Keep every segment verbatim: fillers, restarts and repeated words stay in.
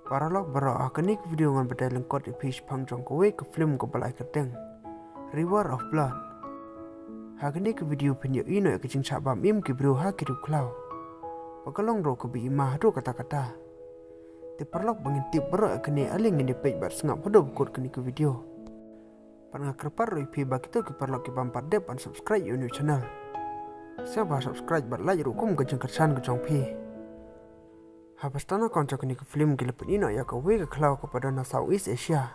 Paralok baroh, ha kane ka video ngan batai lyngkot ïa phi shaphang jong kawei ka film kaba la ai kyrteng River of Blood. Ha kane ka video phin ïohi noh ïa ka jingshah bam im ki briew ha ki riew khlaw. Ba ka long ruh kaba ima haduh katta katta. Te paralok, ba ngin tip baroh ïa kane, ale ngin ïa peit bad sngap haduh ba kut kane ka video. Bad nga kyrpad ruh ïa phi ba kito ki paralok ki bym pat dep ban subscribe ïa une u channel, sngewbha subscribe bad like ruh kum ka jingkyrshan ka jong phi. Haba sdang na ka jong kane ka film ki la pyni noh ïa kawei ka khlaw kaba don ha Southeast Asia.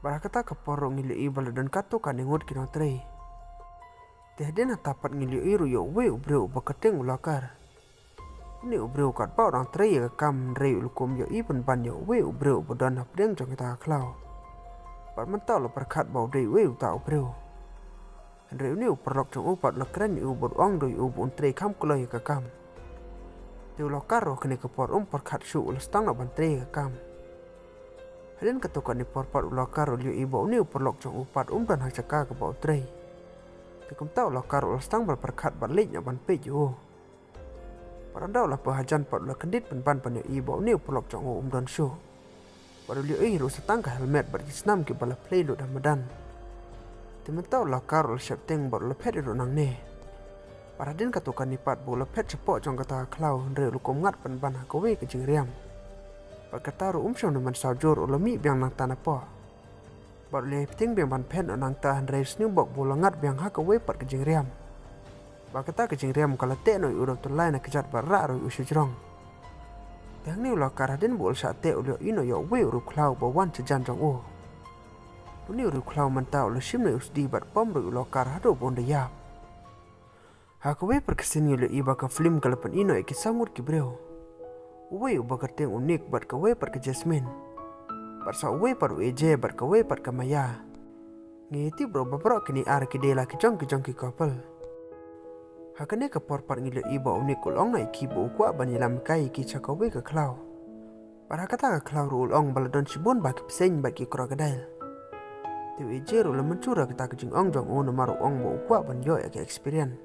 Bad ha kata ka por ruh ngi la ïohi ba la don katto katne ngut ki nongtrei. Te hadien nangta pat ngi la ïohi ruh ïa uwei u briew uba kyrteng u Locker. Une u briew katba u dang trei ïa ka kam, hynrei u la kum ïohi pynban ïa uwei u briew uba don hapdeng jong kata ka khlaw. Bad mynta u la pyrkhat ba u dei uwei uta u briew. Hynrei une u paralok jong u pat u la kren ïa u bad u ong ïa u ba un trei kham kloi ïa ka kam. Te u Locker ruh ha kane ka por um pyrkhat shuh, u la sdang noh ban trei ïa ka kam. Hadien katto katne por pat u Locker u la ïohi ba une u paralok jong u pat um don ha jaka kaba u trei. Te kumta u Locker u la sdang ban pyrkhat bad leit noh ban peit ïa u. Bad ynda u la poi hajan pat u la kyndit pynban ban ïohi ba une u paralok jong u um don shuh. Bad u la ïohi ruh sa tang ka helmet bad ki snam kiba la plie lut ha madan. Te mynta u Locker u la sheptieng bad u la phet ïa u ruh nangne. Bad hadien katto katne pat ba u la phet shapoh jong kata ka khlaw, hynrei u la kum ngat pynban ha kawei ka jingriam. Bad kata ruh um shym la mynsaw jur, u la mih biang nangta napoh. Bad u la ïai ptieng biang ban phet noh nangta, hynrei sniewbok ba u la ngat biang ha kawei pat ka jingriam. Bad kata ka jingriam ka la teh noh ïa u da u tyllai na kjat bad rah ruh ïa u shajrong. Te hangne u Locker hadien ba u la shah teh u la ïohi noh ïa uwei u riewkhlaw ba wan shajan jong u. Une u riewkhlaw mynta u la shim noh ïa u sdi bad pom ruh ïa u Locker haduh ba un da ïap. Ha kawei pat ka sien ngi la ïohi ba ka film ka la pyni noh ïa ki saw ngut ki briew. Uwei uba kyrteng u Nick bad kawei pat ka Jasmine. Bad sa uwei pat u AJ bad kawei pat ka Maya. Ngi tip ruh ba baroh kine ar ki dei la ki jong ki jong ki couple. Ha kane ka por pat ngi la ïohi ba u Nick u la ong noh ïa ki ba u kwah ban ïalam kai ïa ki sha kawei ka khlaw. Bad ha kata ka khlaw ruh u la ong ba la don shibun bha ki bseiñ bad ki crocodile. Te u AJ ruh u la mynshwa ïa kata ka jingong jong u namar u ong ba u kwah ban ïoh ïa ka experience.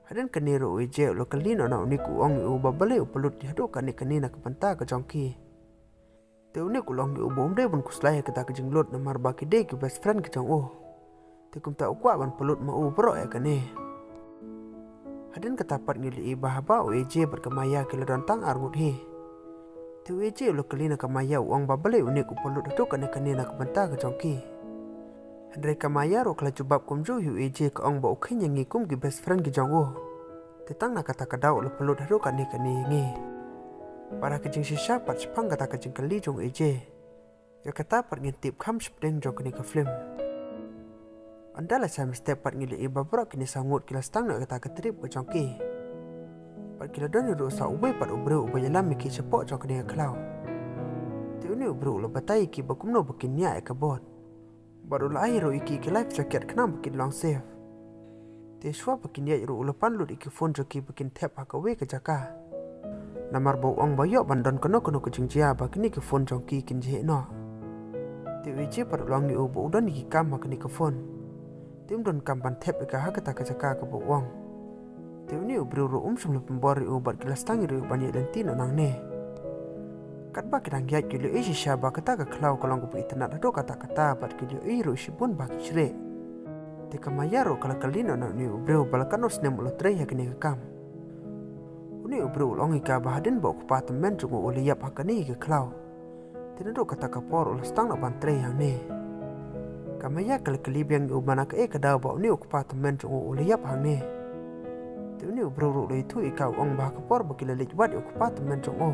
Hadien kane ruh u AJ u la kylli noh na u Nick, u ong ïa u ba balei u pynlut haduh kane kane na ka bynta ka jong ki. Te u Nick u la ong ïa u ba um dei ban khuslai ïa kata ka jinglut namar ba ki dei ki best friend ki jong u. Te kumta u kwah ban pynlut ma u baroh ïa kane. Hadien kata pat ngi la ïohi ba haba u AJ bad ka Maya ki la don tang ar ngut hi. Te u AJ u la kylli na ka Maya, u ong ba balei u Nick u pynlut haduh kane kane na ka bynta ka jong ki. Hynrei ka Maya ruh ka la jubab kumjuh ïa u AJ, ka ong ba u kheiñ ïa ngi kum ki best friend ki jong u. Te tang na kata ka daw u la pynlut haduh kane kane ïa ngi. Bad ha ka jingshisha pat shaphang kata ka jingkylli jong u AJ, ïa kata pat ngin tip kham sheptieng jong kane ka film. Ynda la shai mynstep pat ngi la ïohi ba baroh kine saw ngut ki la sdang noh ïa kata ka trip ka jong ki. Bad ki la don ruh sa uwei pat u briew uba ïalam ïa ki shapoh jong kane ka khlaw. Te une u briew u la batai ïa ki ba kumno ba kin ñiah ïa ka boat. Bad u la ai ruh ïa ki ki life jacket khnang ba kin long safe. Te shuwa ba kin ïaid ruh u la pan lut ïa ki phone jong ki ba kin thep ha kawei ka jaka. Namar ba u ong ba ïoh ban don kano kano ka jingjia ba kine ki phone jong ki kin jhieh noh. Te u AJ pat u la ong ïa u ba u don ïa ki kam ha kane ka phone. Te um donkam ban thep ïa ka ha kata ka jaka kaba u ong. Te une u briew ruh um shym la pynbor ïa u bad ki la sdang ruh ban ïaid lynti noh nangne. Katba ki dang ïaid ki la ïohi shisha ba kata ka khlaw ka long kaba itynnad haduh katta katta bad ki la ïohi ruh shibun bha ki shrieh. Te ka Maya ruh ka la kylli noh na une u briew ba la katno snem u la trei ha kane ka kam. Une u briew u la ong ïa ka ba hadien ba u kpa tymmen jong u u la ïap ha kane ka khlaw. Te naduh kata ka por u la sdang noh ban trei hangne. Ka Maya ka la kylli biang ïa u ba na kaei ka daw ba une u kpa tymmen jong u u la ïap hangne. Te une u briew ruh u la ïathuh ïa ka, u ong ba ha ka por ba ki la leit wad ïa u kpa tymmen jong u,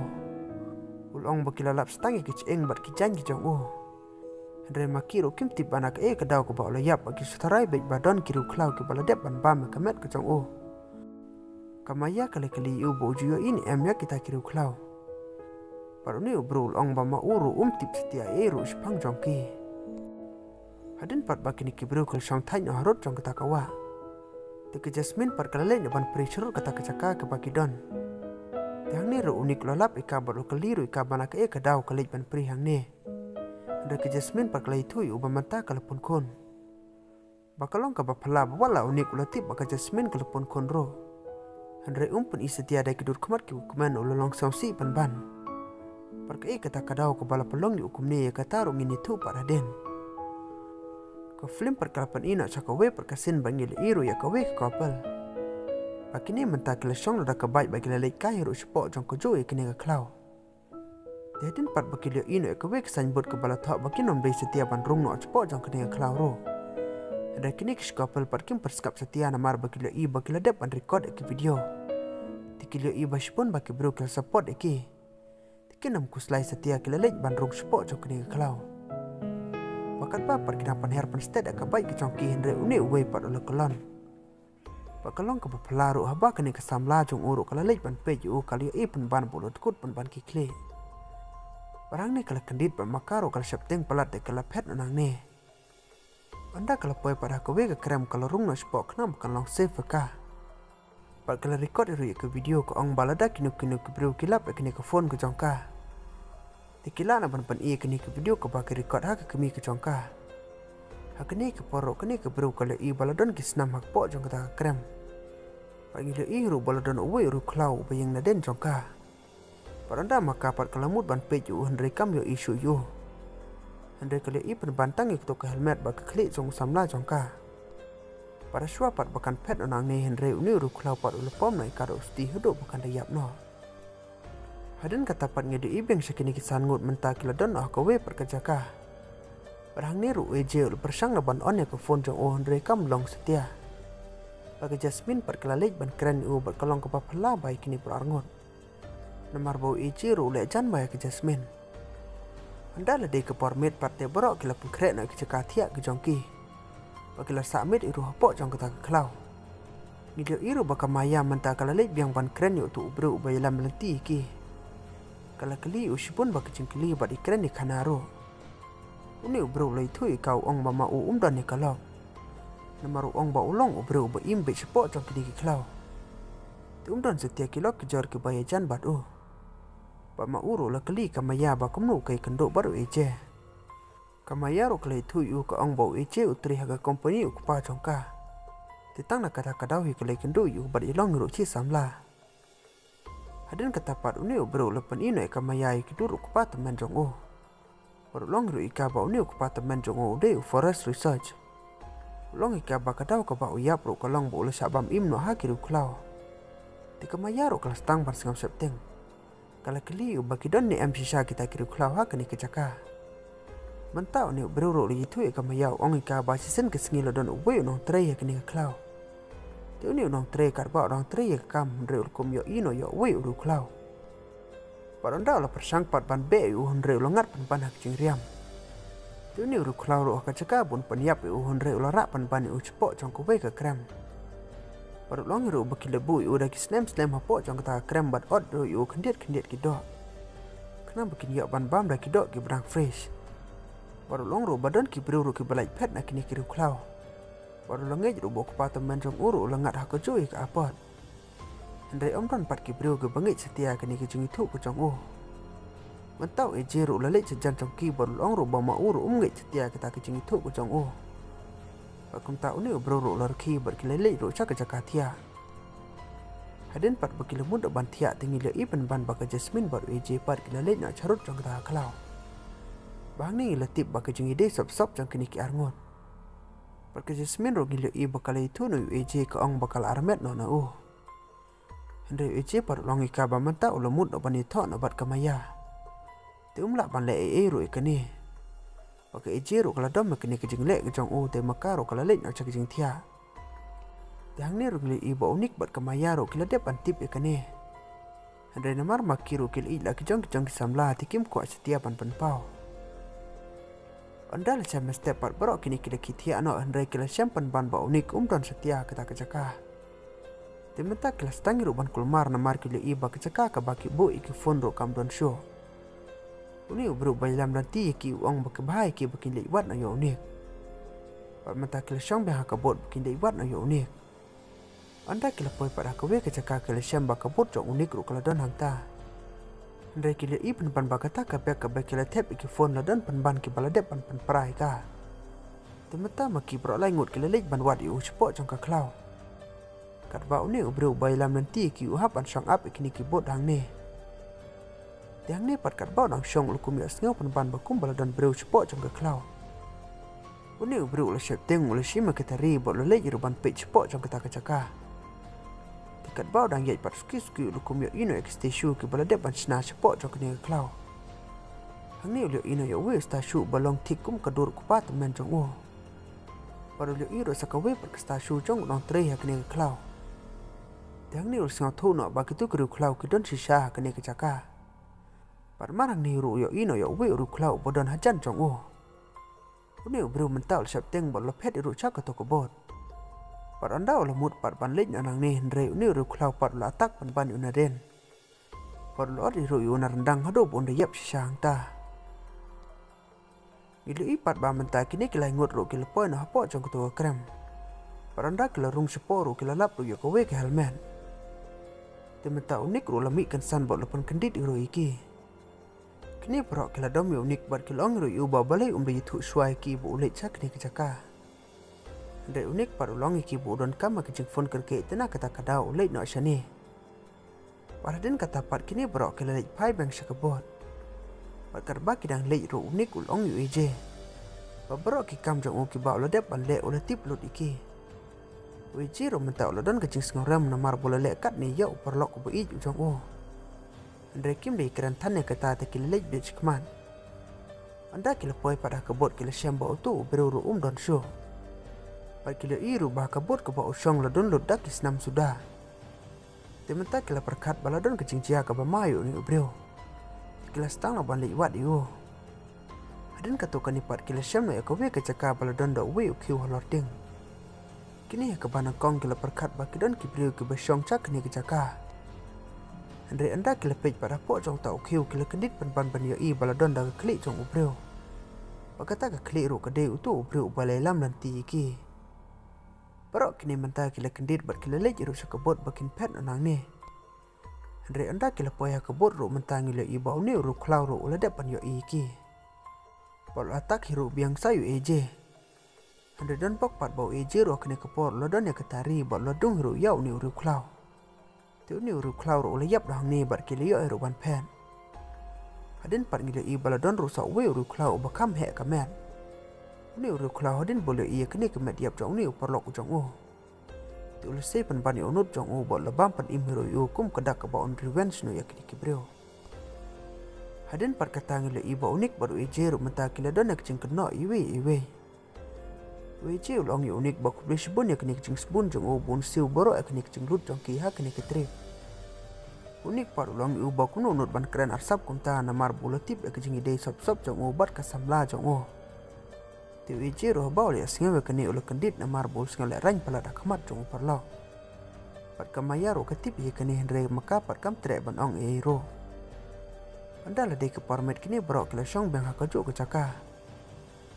u la ong ba ki la lap stang ïa ki shyieng bad ki jaiñ ki jong u. Hynrei ma ki ruh kim tip ba na kaei ka daw kaba u la ïap bad ki shu tharai beit ba don ki riewkhlaw kiba la dep ban bam ïa ka met ka jong u. Ka Maya ka la kylli ïa u ba u ju ïohi ne em ïa kita ki riewkhlaw. Bad une u briew u la ong ba ma u ruh um tip satia ei ei ruh shaphang jong ki. Hadien pat ba kine ki briew ki la shong thait noh harud jong kata ka wah. Te ka Jasmine pat ka la leit noh ban prie sharud kata ka jaka kaba ki don. Te hangne ruh u Nick u la lap ïa ka bad u la kylli ruh ïa ka ba na kaei ka daw ka leit ban prie hangne. Hynrei ka Jasmine pat ka la ïathuh ïa u ba mynta ka la pynkhun. Ba ka long kaba phylla ba wat la u Nick u la tip ba ka Jasmine ka la pynkhun ruh. Hynrei um pyni satia, da ki dur khmat kiba kmen u la long sngewsih pynban. Bad kaei kata ka daw kaba la pynlong ïa u kumne, ïa kata ruh ngin ïathuh pat hadien. Ka film pat ka la pyni noh sha kawei pat ka sien ba ngi la ïohi ruh ïa kawei ka couple ba kine mynta ki la shong noh da ka bike ba ki la leit kai ruh shapoh jong kajuh ïa kane ka khlaw. Te hadien pat ba ki la ïohi noh ïa kawei ka signboard kaba la thoh ba kin ym dei satia ban rung noh shapoh jong kane ka khlaw ruh. Hynrei kine ki couple pat kim pat sngap satia namar ba ki la ïohi ba ki la dep ban record ïa ki video. Te ki la ïohi ba shibun ba ki briew ki la support ïa ki. Te kin ym khuslai satia ki la leit ban rung shapoh jong kane ka khlaw. Ba katba pat ki dang pynher pynsted ïa ka bike ka jong ki, hynrei une uwei pat u la kyllon. Ba ka long kaba phylla ruh haba kane ka samla jong u ruh ka la leit ban peit ïa u, ka la ïohi pynban ba u la dkut pynban ki khlieh. Bad hangne ka la kyndit bad ma ka ruh ka la sheptieng palat te ka la phet noh nangne. Ynda ka la poi pat ha kawei ka krem ka la rung noh shapoh khnang ba kan long safe ïa ka. Bad ka la record ruh ïa ka video, ka ong ba lada kino kino ki briew ki lap ïa kane ka phone ka jong ka, te ki lah noh ban pyni ïa kane ka video kaba ki record ha ka kmie ka jong ka. Ha kane ka por ruh kane ka briew ka la ïohi ba la don ki snam hapoh jong kata ka krem. Bad ngi la ïohi ruh ba la don uwei u riewkhlaw uba ïeng nadien jong ka. Bad ynda ma ka pat ka la mut ban peit ïa u, hynrei kam ïohi shuh ïa u. Hynrei ka la ïohi pynban tang ïa kato ka helmet bad ka khlieh jong u samla jong ka. Bad shuwa pat ba kan phet noh nangne, hynrei une u riewkhlaw pat u la pom noh ïa ka da u sti haduh ba kan da ïap noh. Hadien kata pat ngi la ïohi biang sha kine ki san ngut mynta ki la don noh ha kawei pat ka jaka. Bad hangne ruh u AJ u la pyrshang noh ban on ïa ka phone jong u, hynrei kam long satia. Bad ka Jasmine pat ka la leit ban kren ïa u bad ka long kaba phylla bha ïa kine baroh arngut. Namar ba u AJ ruh u leh jan bha ïa ka Jasmine. Ynda la dei ka por miet pat te baroh ki la pynkhreh noh ïa ki jaka thiah ki jong ki. Bad ki la sah miet ïa u ruh hapoh jong kata ka khlaw. Ngi la ïohi ruh ba ka Maya mynta ka la leit biang ban kren ïa uto u briew uba ïalam lynti ïa ki. Ka la kylli ïa u shibun bha ki jingkylli bad ïakren ïakhana ruh. Une u briew u la ïathuh ïa ka, u ong ba ma u um don ïa ka lok. Namar u ong ba u long u briew uba im beit shapoh jong kine ki khlaw. Te um don satia ki lok ki jor kiba ïajan bad u. Bad ma u ruh u la kylli ka Maya ba kumno ka ïakynduh bad u AJ. Ka Maya ruh ka la ïathuh ïa u, ka ong ba u AJ u trei ha ka company u kpa jong ka. Te tang na kata ka daw hi ka la ïakynduh ïa u bad ïalong ruh shi samla. Hadien kata pat une u briew u la pyni noh ïa ka Maya ïa ki dur u kpa tymmen jong u. Bad u ong ruh ïa ka ba une u kpa tymmen jong u u dei u Forest Research. U ong ïa ka ba ka daw kaba u ïap ruh ka long ba u la shah bam im noh ha ki riewkhlaw. Te ka Maya ruh ka la sdang ban sngap sheptieng. Ka la kylli ïa u ba ki don ne em shisha kita ki riewkhlaw ha kane ka jaka. Mynta une u briew ruh u la ïathuh ïa ka Maya, u ong ïa ka ba shisien ka sngi la don uwei u nongtrei ha kane ka khlaw. Te une u nongtrei katba u dang trei ïa ka kam, hynrei u la kum ïohi noh ïa uwei u riewkhlaw. Bad ynda u la pyrshang pat ban beh ïa u, hynrei u la ngat pynban ha ka jingriam. Te une u riewkhlaw ruh ha ka jaka ban pynïap ïa u, hynrei u la rah pynban ïa u shapoh jong kawei ka krem. Bad u ong ruh ba ki la buh ïa u da ki snem snem hapoh jong kata ka krem bad ot ruh ïa u khyndiat khyndiat ki doh. Khnang ba kin ïoh ban bam da ki doh kiba dang fresh. Bad u ong ruh ba don ki briew ruh kiba lait phet na kine ki riewkhlaw. Bad u la ngeit ruh ba u kpa tymmen jong u ruh u la ngat ha kajuh ïa ka apot. Hynrei ym don pat ki briew kiba ngeit satia kine ki jingïathuh ka jong u. Mynta u AJ ruh u la leit sha jan jong ki bad u ong ruh ba ma u ruh um ngeit satia kita ki jingïathuh ka jong u. Bad kumta une u briew ruh u la rkhie bad ki la leit ruh sha ka jaka thiah. Hadien pat ba ki la mut ban thiah te ngi la ïohi pynban ba ka Jasmine bad u AJ pat ki la leit noh sharud jong kata ka khlaw. Ba hangne ngi la tip ba ka jingïadei sop sop jong kine ki arngut. Bad ka Jasmine ruh ngi la ïohi ba ka la ïathuh noh ïa u AJ, ka ong ba ka la armet noh na u. Hynrei u AJ pat u ong ïa ka ba mynta u la mut noh ban ïathoh noh bad ka Maya. Te um lah ban leh ei ei ruh ïa kane. Bad ka AJ ruh ka la dom ïa kane ka jingleh ka jong u, te ma ka ruh ka la leit noh sha ka jingthiah. Te hangne ruh ngi la ïohi ba u Nick bad ka Maya ruh ki la dep ban tip ïa kane. Hynrei namar ma ki ruh ki la ïeit la ki jong ki jong ki samla, te kim kwah satia ban pynpaw. Ynda la shem mynstep pat baroh kine ki la khie thiah noh, hynrei ki la shem pynban ba u Nick um don satia ha kata ka jaka. Te mynta ki la sdang ruh ban kulmar namar ki la ïohi ba ka jaka kaba ki buh ïa ki phone ruh kam don shuh. Une u briew ba ïalam lynti ïa ki u ong ba ka bha ïa ki ba kin leit wad noh ïa u Nick. Bad mynta ki la shong biang ha ka boat ba kin leit wad noh ïa u Nick. Ynda ki la poi pat ha kawei ka jaka ki la shem ba ka boat jong u Nick ruh ka la don hangta. Hynrei ki la ïohi pynban ba kata ka bag kaba ki la thep ïa ki phone la don pynban kiba la dep ban pynpra ïa ka. Te mynta ma ki baroh lai ngut ki la leit ban wad ïa u shapoh jong ka khlaw. Katba une u briew ba ïalam lynti ïa ki u hap ban shong ap ïa kine ki boat hangne. Te hangne pat katba u dang shong u la kum ïohsngew pynban ba kumba la don briew shapoh jong ka khlaw. Une u briew u la sheptieng, u la shim ïa ka tari bad u la leit ruh ban peit shapoh jong kata ka jaka. Te katba u dang ïaid pat suki suki u la kum ïohi noh ïa ki statue kiba la dep ban shna shapoh jong kane ka khlaw. Hangne u la ïohi noh ïa uwei u statue ba long thik kum ka dur u kpa tymmen jong u. Bad u la ïohi ruh sa kawei pat ka statue jong u nongtrei ha kane ka khlaw. Te hangne u la sngewthuh noh ba kito ki riewkhlaw ki don shisha ha kane ka jaka. Bad mar hangne ruh u ïohi noh ïa uwei u riewkhlaw uba don hajan jong u. Une u briew mynta u la sheptieng bad u la phet ruh sha kato ka boat. Bad ynda u la mut pat ban leit noh nangne, hynrei une u riewkhlaw pat u la attack pynban ïa u Naren. Bad u la ot ruh ïa u na ryndang haduh ba un da ïap shisha hangta. Ngi la ïohi pat ba mynta kine ki lai ngut ruh ki la poi noh hapoh jong kato ka krem. Bad ynda ki la rung shapoh ruh ki la lap ruh ïa kawei ka helmet. Te mynta u Nick ruh u la mih kynsan bad u la pynkyndit ruh ïa ki. Kine baroh ki la dom ïa u Nick bad ki la ong ruh ïa u ba balei um da ïathuh shuwa ïa ki ba u leit sha kane ka jaka. Hynrei u Nick pat u la ong ïa ki ba u donkam ïa ka jingphone kyrkieh, te na kata ka daw u leit noh shane. Bad hadien kata pat kine baroh ki la leit phai biang sha ka boat. Bad katba ki dang leit ruh u Nick u la ong ïa u AJ ba baroh ki kam jong u kiba u la dep ban leh u la tip lut ïa ki. U AJ ruh mynta u la don ka jingsngewrem namar ba u la leh katne ïa u paralok uba ïeit u jong u. Hynrei kim dei kren than ïa kata, te ki la leit beit shakhmat. Ynda ki la poi pat ha ka boat ki la shem ba uto u briew ruh um don shuh. Bad ki la ïohi ruh ba ha ka boat kaba u shong la don lut da ki snam suda. Te mynta ki la pyrkhat ba la don ka jingjia kaba ma ïa une u briew. Te ki la sdang noh ban leit wad ïa u. Hadien kato kane pat ki la shem noh ïa kawei ka jaka ba la don da uwei u khiew halor ding. Kine ha kaba nyngkong ki la pyrkhat ba ki don ki briew kiba shong sha kane ka jaka. Hynrei ynda ki la peit pat hapoh jong uta u khiew ki la kyndit pynban ban ïohi ba la don da ka khlieh jong u briew. Bad kata ka khlieh ruh ka dei uto u briew uba la ïalam lynti ïa ki. Baroh kine mynta ki la kyndit bad ki la leit ruh sha ka boat ba kin phet noh nangne. Hynrei ynda ki la poi ha ka boat ruh mynta ngi la ïohi ba une u riewkhlaw ruh u la dep ban ïohi ïa ki. Bad u la attack hi ruh biang sa ïa u AJ. Hynrei don bok pat ba u AJ ruh ha kane ka por u la don ïa ka tari bad u la dung hi ruh ïa une u riewkhlaw. Te une u riewkhlaw ruh u la ïap da hangne bad ki la ïoh hi ruh ban phet. Hadien pat ngi la ïohi ba la don ruh sa uwei u riewkhlaw uba kham heh ka met. Une u riewkhlaw hadien ba u la ïohi ïa kane ka met ïap jong une u paralok u jong u, te u la sei pynban ïa u nud jong u bad u la bam pynim hi ruh ïa u kum ka dak kaba un revenge noh ïa kine ki briew. Hadien pat kata ngi la ïohi ba u Nick bad u AJ ruh mynta ki la don ïa ka jingkynnoh iwei iwei. U AJ u la ong ïa u Nick ba khublei shibun ïa kane ka jingsbun jong u ba un siew baroh ïa kane ka jinglut jong ki ha kane ka trip. U Nick pat u la ong ïa u ba kumno u nud ban kren arsap kumta namar ba u la tip ïa ka jingïadei sop sop jong u bad ka samla jong u. Te u AJ ruh haba u la ïohsngew ïa kane u la kyndit namar ba u la sngewlehraiñ palat ha khmat jong u paralok. Bad ka Maya ruh ka tip ïa kane hynrei ma ka pat kam treh ban ong ei ei ruh. Ynda la dei ka por miet kine baroh ki la shong biang ha kajuh ka jaka.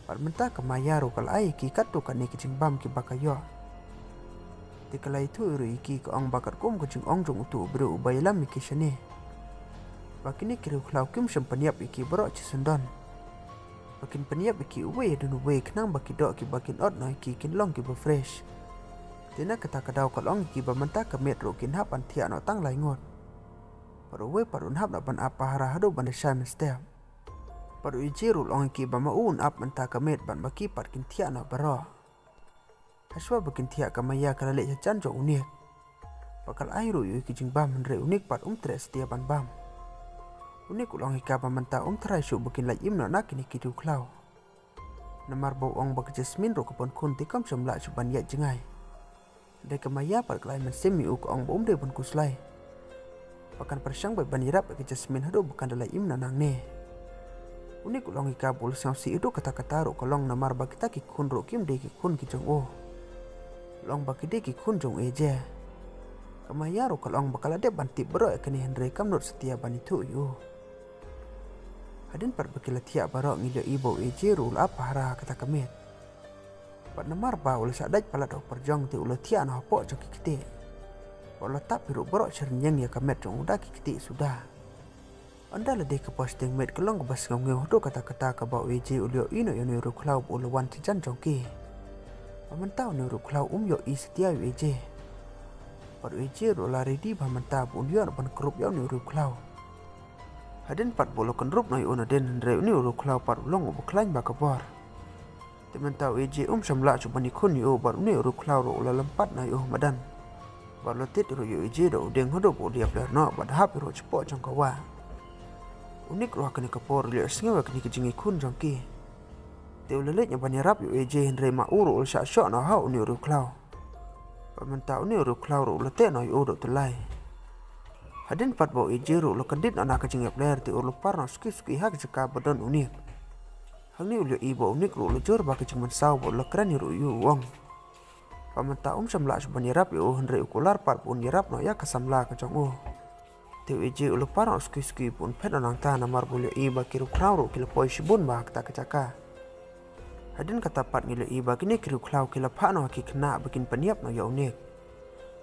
Bad mynta ka Maya ruh ka la ai ïa ki katto katne ka jingbam kiba ka ïoh. Te ka la ïathuh ruh ïa ki ka ong ba katkum ka jingong jong uto u briew uba ïalam ïa ki shane, ba kine ki riewkhlaw kim shym pynïap ïa ki baroh shisyndon. Ba kin pynïap ïa ki uwei hadien uwei khnang ba ki doh kiba kin ot noh ïa ki kin long kiba fresh. Te na kata ka daw ka la ong ïa ki ba mynta ka miet ruh kin hap ban thiah noh tang lai ngut. Bad uwei pat un hap noh ban ap pahara haduh ban da shai mynstep. Bad u AJ ruh u la ong ïa ki ba ma u un ap mynta ka miet bad ma ki pat kin thiah noh baroh. Hashwa ba kin thiah ka Maya ka la leit hajan jong u Nick. Bad ka la ai ruh ïa u ki jingbam hynrei u Nick pat um treh satia ban bam. U Nick u la ong ïa ka ba mynta um tharai shuh ba kin lait im noh na kine ki riewkhlaw. Namar ba u ong ba ka Jasmine ruh ka pynkhun te kam shym lah shuh ban ïaid jngai. Hynrei ka Maya pat ka la ai mynsiem ïa u ka ong ba um dei ban khuslai. Ba kan pyrshang beit ban ïarap ïa ka Jasmine haduh ba kan da lait im noh nangne. U Nick u la ong ïa ka ba u la sngewsih haduh katta katta ruh ka long namar ba kita ki khun ruh kim dei ki khun ki jong u. U la ong ba ki dei ki khun jong u AJ. Ka Maya ruh ka la ong ba ka la dep ban tip baroh ïa kane hynrei kam nud satia ban ïathuh ïa u. Hadien pat ba ki la thiah baroh ngi la ïohi ba u AJ ruh u la ap pahara ha kata ka miet. Bad namar ba u la shah dait palat ha u pyrjong te u la thiah noh hapoh jong ki ktieh. Bad u la tap hi ruh baroh sha rynïeng ïa ka met jong u da ki ktieh suda. Ynda la dei ka por shiteng miet ka long kaba sngewngew haduh katta katta kaba u AJ u la ïohi noh ïa une u riewkhlaw ba u la wan shajan jong ki. Bad mynta une u riewkhlaw um ïohi satia ïa u AJ. Bad u AJ ruh u la ready bha mynta ba un ïoh noh ban krup ïa une u riewkhlaw. Hadien pat ba u la kynrup noh ïa u nadien, hynrei une u riewkhlaw pat u long uba khlaiñ bha ka bor. Te mynta u Eje um shym lah shuh ban ïakhun ïa u bad une u riewkhlaw ruh u la lympat noh ïa u ha madan. Bad u la tied ruh ïa u Eje da u dieng haduh ba u la ïapler noh bad hap ïa u ruh shapoh jong ka wah. U Nik ruh ha kane ka por u la ïohsngew ïa kane ka jingïakhun jong ki. Te u la leit noh ban ïarap ïa u Eje, hynrei ma u ruh u la shah shoh noh ha une u riewkhlaw. Bad mynta une u riewkhlaw ruh u la teh noh ïa u da u tyllai. Hadien pat ba u Eje ruh u la kyndit noh na ka jingïapler, te u la par noh suki suki ha ka jaka ba don u Nik. Hangne u la ïohi ba u Nik ruh u la jur bha ka jingmynsaw bad u la kren ïa u ruh ïa u, u ong ba mynta um shym lah shuh ban ïarap ïa u, hynrei u kular pat ba un ïarap noh ïa ka samla ka jong u. Te u Eje u la par noh suki suki ba un phet noh nangta, namar ba u la ïohi ba ki riewkhlaw ruh ki la poi shibun bha ha kata ka jaka. Hadien kata pat ngi la ïohi ba kine ki riewkhlaw ki la phah noh ha ki khynnah ba kin pynïap noh ïa u Nik.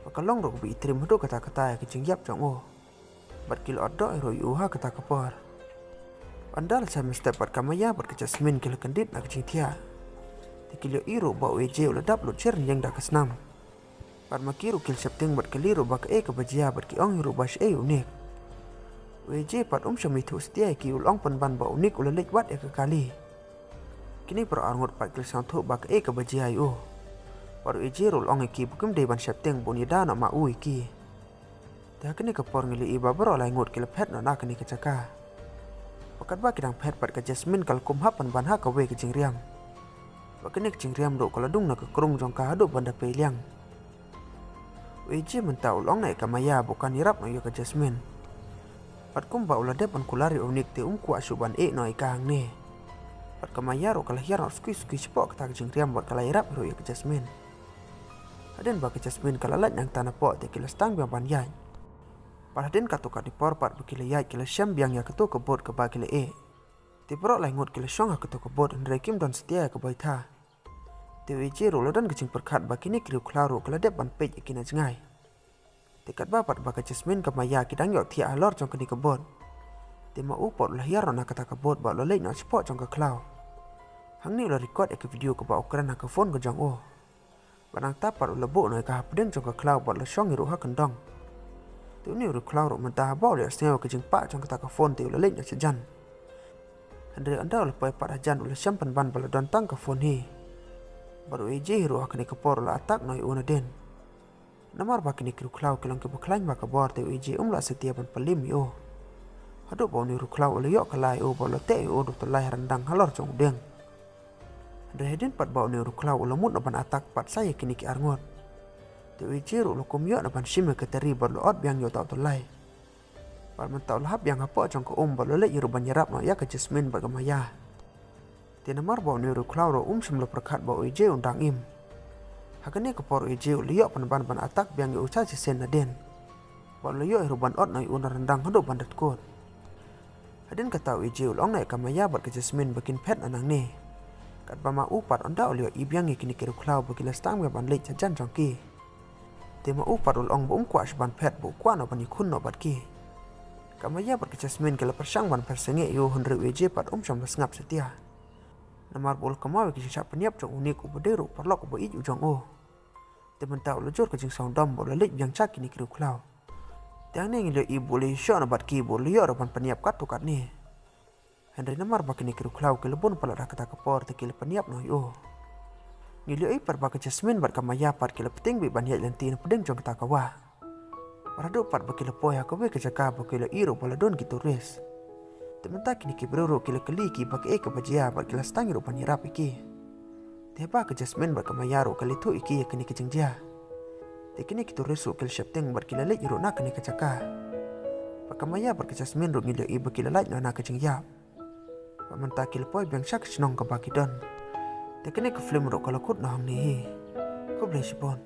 Ba ka long ruh kaba itrim haduh katta katta ïa ka jingïap jong u. Bad ki la ot doh ruh ïa u ha kata ka por. Ynda la shai mynstep pat ka Maya bad ka Jasmine ki la kyndit na ka jingthiah. Te ki la ïohi ruh ba u Eje u la dap lut sha rynieng da ka snam. Bad ma ki ruh ki la sheptieng bad kylli ruh ba kaei kaba jia bad ki ong hi ruh ba shaei u Nik. U Eje pat um shym ïathuh satia ïa ki, u la ong pynban ba u Nik u la leit wad ïa ka kali. Kine baroh arngut pat ki la sngewthuh ba kaei kaba jia ïa u. Bad u Eje ruh u la ong ïa ki ba kim dei ban sheptieng ba un ïada noh ma u ïa ki. Te ha kane ka por ngi la ïohi ba baroh lai ngut ki la phet noh na kane ka jaka. Bad katba ki dang phet pat ka Jasmine ka la kum hap pynban ha kawei ka jingriam. Bad kane ka jingriam ruh ka la dung na ka krung jong ka haduh ban da pei liang. U Eje mynta u la ong noh ïa ka Maya ba u kan ïarap noh ïa ka Jasmine. Bad kumba u la dep ban kular ïa u Nik te um kwah shuh ban ïeh noh ïa ka hangne. Bad ka Maya ruh ka la hiar noh suki suki shapoh kata ka jingriam bad ka la ïarap ruh ïa ka Jasmine. Hadien ba ka Jasmine ka la lait nangta napoh te ki la sdang biang ban ïaid. Bad hadien katto katne por pat ba ki la ïaid ki la shem biang ïa kato ka boat kaba ki la ïeh. Te baroh lai ngut ki la shong ha kato ka boat, hynrei kim don satia ïa ka baitha. Te u Eje ruh u la don ka jingpyrkhat ba kine ki riewkhlaw ruh ki la dep ban peit ïa ki na jngai. Te katba pat ba ka Jasmine ka Maya ki dang ïohthiah halor jong kane ka boat, te ma u pat u la hiar noh na kata ka boat bad u la leit noh shapoh jong ka khlaw. Hangne u la record ïa ka video kaba u kren ha ka phone ka jong u. Bad nangta pat u la buh noh ïa ka hapdeng jong ka khlaw bad u la shong ïa ruh ha kyndong. Te une u riewkhlaw ruh mynta haba u la ïohsngew ïa ka jingpah jong kata ka phone te u la leit noh shajan. Hynrei ynda u la poi pat hajan u la shem pynban ba la don tang ka phone hi. Bad u Eje hi ruh ha kane ka por u la attack noh ïa u nadien. Namar ba kine ki riewkhlaw ki long kiba khlaiñ bha ka bor te u Eje um lah satia ban pynliem ïa u. Haduh ba une u riewkhlaw u la ïoh kylla ïa u bad u la teh ïa u da u tyllai ha ryndang halor jong u dieng. Hynrei hadien pat ba une u riewkhlaw u la mut noh ban attack pat sa ïa kine ki arngut, te u Eje ruh u la kum ïoh noh ban shim ïa ka tari bad u la ot biang ïa uta u tyllai. Bad mynta u la hap biang hapoh jong ka um bad u la leit ïa ruh ban ïarap noh ïa ka Jasmine bad ka Maya. Te namar ba une u riewkhlaw ruh um shym la pyrkhat ba u Eje un dang im. Ha kane ka por u Eje u la ïoh pynban ban attack biang ïa u sa shisien nadien. Bad u la ïoh ïa ruh ban ot noh ïa u na ryndang haduh ban da tkut. Hadien kata u Eje u la ong noh ïa ka Maya bad ka Jasmine ba kin phet noh nangne. Katba ma u pat ynda u la ïohi biang ïa kine ki riewkhlaw ba ki la sdang biang ban leit shajan jong ki, te ma u pat u la ong ba um kwah shuh ban phet, ba u kwah noh ban ïakhun noh bad ki. Ka Maya bad ka Jasmine ki la pyrshang ban phet sangeh ïa u, hynrei u Eje pat um shym la sngap satia. Namar ba u la kynmaw ïa ka jingshah pynïap jong u Nik uba dei ruh u paralok uba ïeit u jong u. Te mynta u la jur ka jingsngewdom bad u la leit biang sha kine ki riewkhlaw. Te hangne ngi la ïohi ba u la ïashoh noh bad ki bad u la ïoh ruh ban pynïap katto katne. Hynrei namar ba kine ki riewkhlaw ki la bun palat ha kata ka por te ki la pynïap noh ïa u. Ngi la ïohi pat ba ka Jasmine bad ka Maya pat ki la pyrshang beit ban ïaid lynti na pdeng jong kata ka wah. Bad haduh pat ba ki la poi ha kawei ka jaka ba ki la ïohi ruh ba la don ki tourist. Te mynta kine ki briew ruh ki la kylli ki ba kaei kaba jia bad ki la sdang ruh ban ïarap ïa ki. Te haba ka Jasmine bad ka Maya ruh ka la ïathuh ïa ki ïa kine ki jingjia, te kine ki tourist ruh ki la sheptieng bad ki la leit ruh na kane ka jaka. Bad ka Maya bad ka Jasmine ruh ngi la ïohi ba ki la lait noh na ka jingïap. Bad mynta ki la poi biang sha ka shnong kaba ki don. Te kane ka film ruh ka la kut noh hangne hi. Khublei shibun.